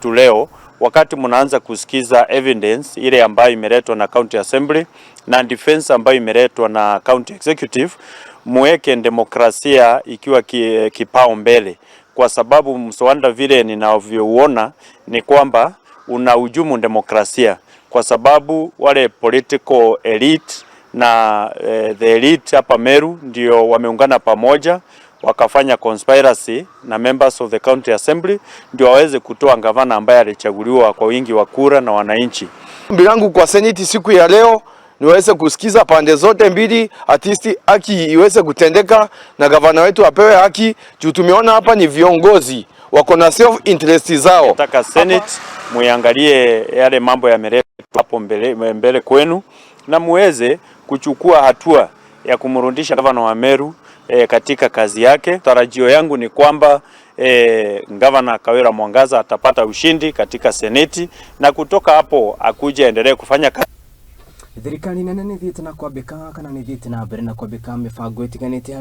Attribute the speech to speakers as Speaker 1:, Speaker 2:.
Speaker 1: yetu leo, wakati mnaanza kusikiza evidence ile ambayo imeletwa na County Assembly na defense ambayo imeletwa na County Executive, muweke demokrasia ikiwa kipao mbele, kwa sababu mswada vile ninavyouona ni kwamba unahujumu demokrasia, kwa sababu wale political elite na the elite hapa Meru ndio wameungana pamoja wakafanya conspiracy na members of the county assembly ndio waweze kutoa gavana ambaye alichaguliwa kwa wingi wa kura na wananchi.
Speaker 2: Ombi langu kwa seneti siku ya leo niweze kusikiza pande zote mbili, at least haki iweze kutendeka na gavana wetu apewe haki, juu tumeona hapa ni viongozi wako na self interest zao.
Speaker 1: Nataka Senate muangalie yale mambo yameletwa hapo mbele, mbele kwenu na muweze kuchukua hatua ya kumrudisha gavana wa Meru katika kazi yake. Tarajio yangu ni kwamba gavana Kawira Mwangaza atapata ushindi katika seneti na kutoka hapo akuje aendelee kufanya kazi.
Speaker 3: Thirikari nene nĩ ithiĩte na kwambĩka kana nĩ ithiĩte na mbere na kwambĩka mĩbango ĩtiganĩte.